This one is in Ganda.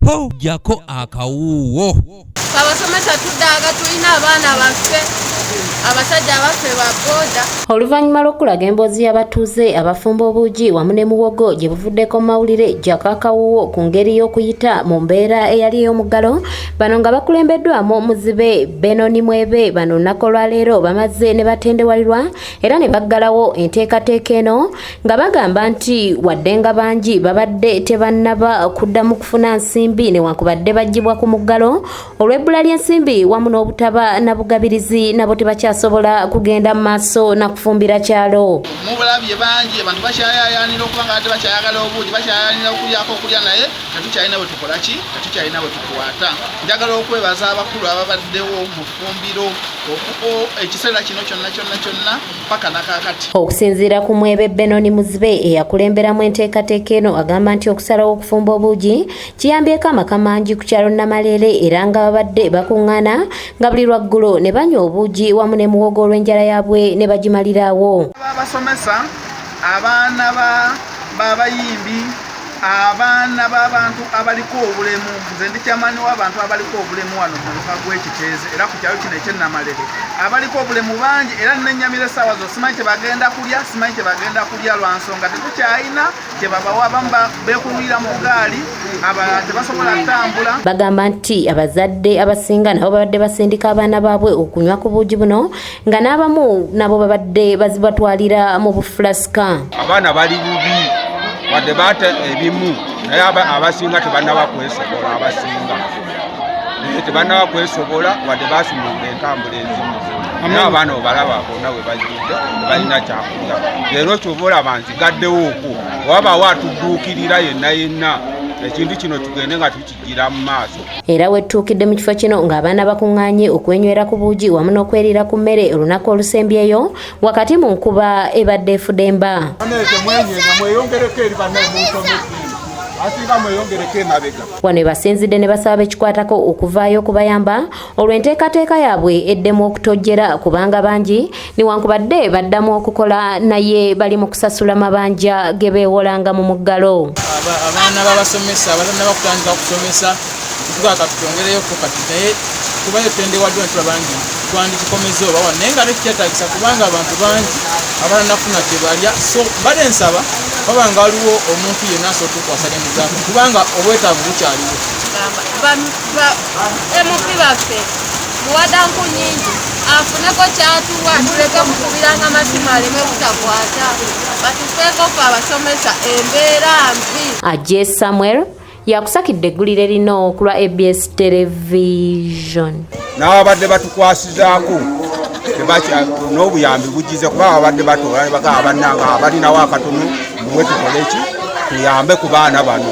Ho, jjako akawuuwo. Abasomesa tuddaaga, tulina abaana baffe, abasajja baffe ba booda. Oluvannyuma lw'okulaga emboozi y'abatuuze abafumba obuugi wamu ne muwogo gye buvuddeko mu mawulire, jjako akawuwo ku ngeri y'okuyita mu mbeera eyali ey'omuggalo, bano nga bakulembeddwamu muzibe Benoni Mwebe, bano olunaku olwaleero bamaze ne batendewalirwa era ne baggalawo enteekateeka eno nga bagamba nti wadde nga bangi babadde tebannaba kuddamu kufuna nsimbi newankubadde baggyibwa ku muggalo olw'ebbula ly'ensimbi wamu n'obutaba na bugabirizi, nabo tebakyasobola kugenda mu maaso na kufumbira kyalo. Mubulabye, bangi abantu bakyayayanira okuba nga ate bakyayagala obuugi, bakyayayanira okulyako okulya, naye tetukyalina bwe tukola ki, tetukyalina bwe tukwata. Njagala okwebaza abakulu ababaddewo mu ffumbiro ekiseera kino kyonna kyonna kyonna paka nakakati. Okusinziira ku Mwebe Benoni Muzibe eyakulemberamu enteekateeka eno, agamba nti okusalawo okufumba obuugi kiyambyeko amaka mangi ku kyalo Namaleere, era nga babadde bakuŋŋaana nga buli lwaggulo ne banywa obuugi wamu ne muwogo olw'enjala yaabwe ne bagimalirawo. Abasomesa, abaana b'abayimbi, abaana b'abantu abaliko obulemu. Nze ndi kyamaani w'abantu abaliko obulemu wano mu muluka gw'Ekiteezi, era ku kyalo kino ekyenamalere abaliko obulemu bangi, era nenyamira essaawa zo simanyi kyebagenda kulya, simanyi kyebagenda kulya lwa nsonga tetukyalina kyebabawa. Abamu beekululira mu bugaali, abalala tebasobola kutambula. Bagamba nti abazadde abasinga nabo babadde basindika abaana baabwe okunywa ku buugi buno, nga n'abamu nabo babadde bazibatwalira mu bufulasika. Abaana bali bubi, wadde baata ebimu, naye abasinga tebannaba kwesobola, abasinga naye tebannaba kwesobola, wadde basumulula entambula ezimu, naye abaana obalaba bonna bwe bajjudde, tebalina kyakulya. Leero kyova olaba nzigaddewo okwo, wabawo atudduukirira yenna yenna, ekintu kino tugende nga tukigira mu maaso. Era wettuukidde mu kifo kino ng'abaana bakuŋŋaanye okwenywera ku buugi wamu n'okweriira ku mmere olunaku olusembyeyo wakati mu nkuba ebadde efudemba. Temwenyenya, mweyongereko eri bannaye, munsomesa asinga, mweyongereko emabega. Wano ebasinzidde ne basaba bekikwatako okuvaayo okubayamba olw'enteekateeka yaabwe eddemu okutojjera, kubanga bangi newankubadde baddamu okukola naye bali mu kusasula mabanja ge beewolanga mu muggalo. Abaana babasomesa abatannaba kutandika kusomesa, tugaa katukyongereyoko kati, naye tubayo tutendewaddwa ne tulaba nti twandikikomeza oba wano, naye nga tekikyetagisa kubanga abantu bangi abatanafuna kyebalya. So mbadde nsaba baba nga waliwo omuntu yenna asobola otukwasaganyizako, kubanga obwetaavu bukyaliwo. MP baffe muwadanku nyingi afuneko kyatuwa, tuleke kukubiranga masimu aleme butakwata, batufeeko fe abasomesa, embeera mbi. Aje Samuel yakusakidde eggulire lino ku lwa ABS Television. N'ababadde batukwasizaako n'obuyambi bugize, kuba babadde batoola ne bagamba, bannanga abalinawo akatono, muwe tukole ki, tuyambe ku baana bano.